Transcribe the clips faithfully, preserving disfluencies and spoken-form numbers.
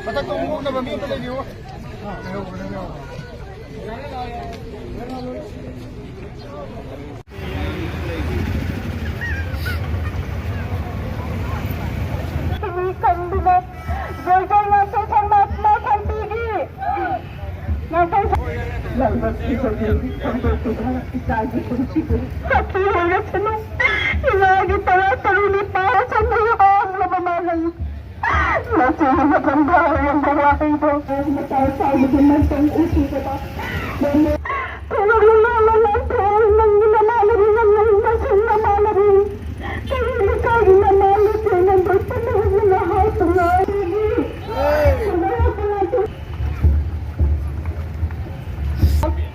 ꯃꯊꯛꯇ ꯑꯃꯨꯛ ꯑꯣꯛꯅꯕ ꯃꯤ ꯑꯝꯇ ꯂꯩꯕꯤꯌꯨ꯫ ꯈꯟꯗꯨꯅ ꯖꯣꯏꯖꯣꯏ ꯉꯥꯁꯦ ꯁꯟꯃꯥꯁ ꯃꯥ ꯈꯟꯕꯤꯒꯤ꯫ ꯉꯥꯁꯦ ꯂꯥꯏꯕꯛ ꯊꯤꯕꯒꯤ ꯊꯧꯗꯣꯛꯇꯨꯗ ꯏꯆꯥꯒꯤ ꯄꯨꯟꯁꯤꯕꯨ ꯁꯥꯈꯤ ꯑꯣꯏꯔꯁꯅꯨ꯫ ꯏꯉꯥꯒꯤ ꯇꯔꯥ ꯇꯔꯨꯛꯅꯤ ꯄꯥꯔꯁꯅꯨ ꯍꯥꯏꯔꯕ ꯃꯥ ꯂꯩ꯫ ꯃꯁꯤꯒꯤ ꯃꯇꯝꯗ ꯍꯥꯏꯔꯝꯕ ꯋꯥꯍꯩꯗꯣ ꯃꯇꯥ ꯆꯥꯕꯗꯤ ꯃꯇꯝ ꯎꯈꯤꯗꯕ꯫ ꯊꯣꯡꯂꯛꯂꯨ ꯂꯣꯜꯂꯣ ꯂꯥꯟꯊꯣꯛꯑꯣ ꯅꯪꯒꯤ ꯅꯃꯥꯟꯅꯕꯤ ꯅꯪꯒꯤ ꯃꯁꯨꯡ ꯅꯃꯥꯟꯅꯕꯤ꯫ ꯀꯩ ꯂꯩꯀꯥꯏꯒꯤ ꯅꯃꯥꯟꯅꯕꯤ ꯅꯪꯒꯤ ꯄꯨꯟꯅ ꯍꯧꯖꯤꯛ ꯅꯍꯥ ꯇꯨꯡꯉꯥꯏꯔꯤ꯫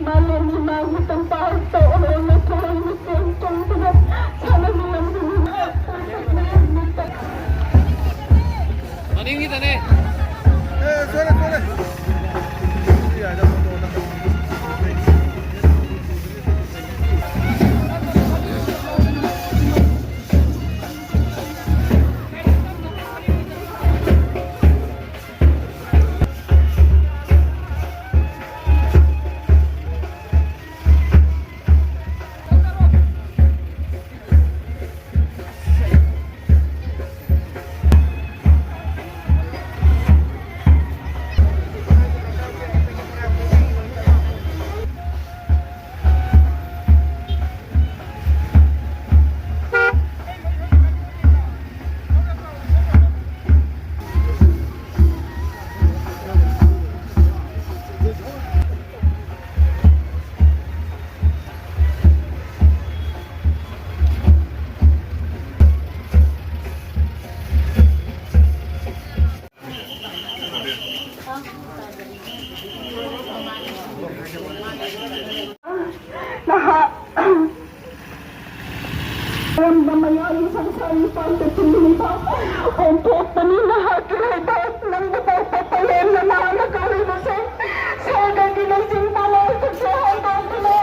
ꯃꯥꯂꯦꯝꯒꯤ ꯃꯥꯒꯤ ꯇꯝꯄꯥꯛꯇ ꯑꯣꯏꯅ ꯊꯣꯏꯅ ꯆꯦꯟ ꯆꯣꯡꯗꯨꯅ ꯁꯥꯟꯅꯃꯤꯟꯅꯕꯅꯤ꯫ ꯃꯅꯤꯡꯒꯤꯗꯅꯦ꯫ ꯑꯦ, ꯁꯣꯏꯔꯦ, ꯁꯣꯏꯔꯦ꯫ ꯄꯥꯟꯗ ꯊꯤꯡꯂꯤꯕ ꯑꯣꯟꯊꯣꯛꯄꯅꯤ ꯅꯍꯥꯛꯀꯤ ꯂꯩꯕꯥꯛ꯫ ꯅꯪꯕꯨ ꯄꯣꯛꯄ ꯄꯂꯦꯝꯅ ꯃꯍꯥꯛꯅ ꯀꯧꯔꯤꯕꯁꯦ ꯁꯔꯒꯒꯤ ꯂꯩꯆꯤꯟ ꯄꯥꯂꯣꯏ ꯈꯨꯠꯁꯦ ꯍꯥꯏꯗꯣꯛꯇꯨꯅ꯫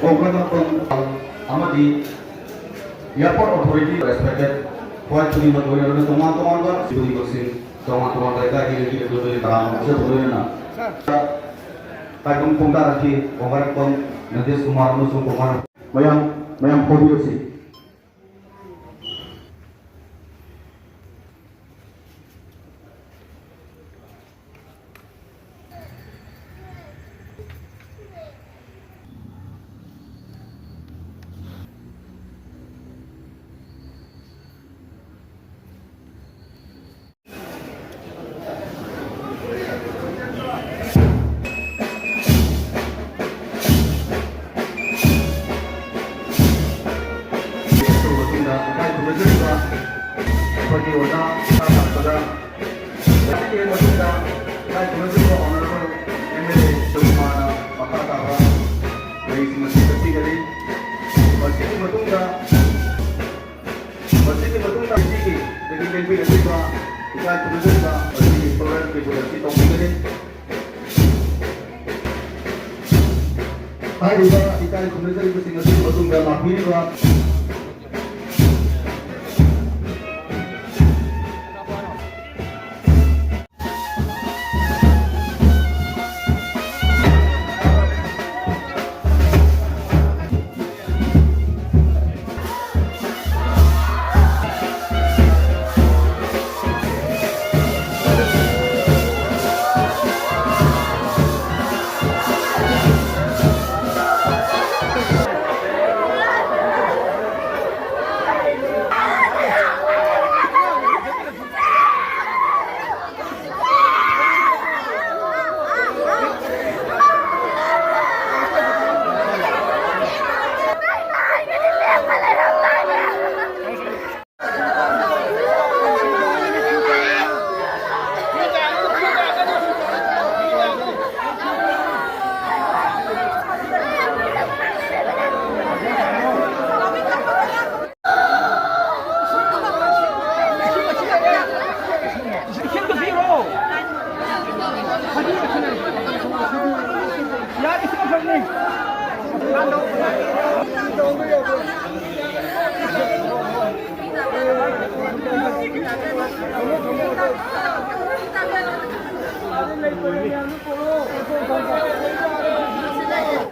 ꯈꯣꯡꯀꯥꯞ ꯑꯃꯗꯤ airport authority, respected ꯍꯣꯏ, ꯈꯨꯗꯤꯡꯃꯛ ꯂꯣꯏꯅꯅ ꯇꯣꯉꯥꯟ ꯇꯣꯉꯥꯟꯕ ꯈꯨꯗꯤꯡꯃꯛꯁꯤꯡ ꯇꯣꯉꯥꯟ ꯇꯣꯉꯥꯟꯕ ꯂꯩꯀꯥꯏꯒꯤ ꯂꯩꯀꯥꯏ ꯂꯩꯀꯥꯏ ꯀꯅꯥꯒꯨꯝꯕ ꯑꯃꯁꯨ ꯂꯣꯏꯅꯅ ꯇꯥꯏꯕꯪ ꯈꯣꯡꯗꯥꯔꯛꯈꯤ꯫ ꯀꯣꯡꯒꯥꯏꯔꯛꯄꯝ ꯅꯟꯗꯦꯁ ꯀꯨꯃꯥꯔ ꯑꯃꯁꯨꯡ ꯀꯣꯡꯒꯥꯏ ꯃꯌꯥꯝ, ꯃꯌꯥꯝ ꯐꯣꯡꯕꯤꯔꯁꯤ꯫ ꯃꯇꯨꯡꯗ ꯏꯀꯥꯏ ꯈꯨꯝꯅꯖꯔꯤꯕ Honourable M L A ꯁꯨꯃꯥꯅ ꯃꯈꯥ ꯇꯥꯕ ꯂꯩꯁꯤꯡ ꯑꯁꯤ ꯆꯠꯄꯤꯒꯅꯤ꯫ ꯃꯁꯤꯒꯤ ꯃꯇꯨꯡꯗ ꯃꯁꯤꯒꯤ ꯃꯇꯨꯡꯗ ꯑꯁꯤꯒꯤ ꯗꯒꯤ ꯂꯦꯡꯕꯤꯔꯛꯂꯤꯕ ꯏꯀꯥꯏ ꯈꯨꯝꯅꯖꯔꯤꯕ ꯑꯁꯤꯒꯤ floral tribute ꯑꯁꯤ ꯇꯧꯕꯤꯒꯅꯤ꯫ ꯍꯥꯏꯔꯤꯕ ꯏꯀꯥꯏ ꯈꯨꯝꯅꯖꯔꯤꯕꯁꯤꯡ ꯑꯁꯤꯒꯤ ꯃꯇꯨꯡꯗ ꯂꯥꯛꯄꯤꯔꯤꯕ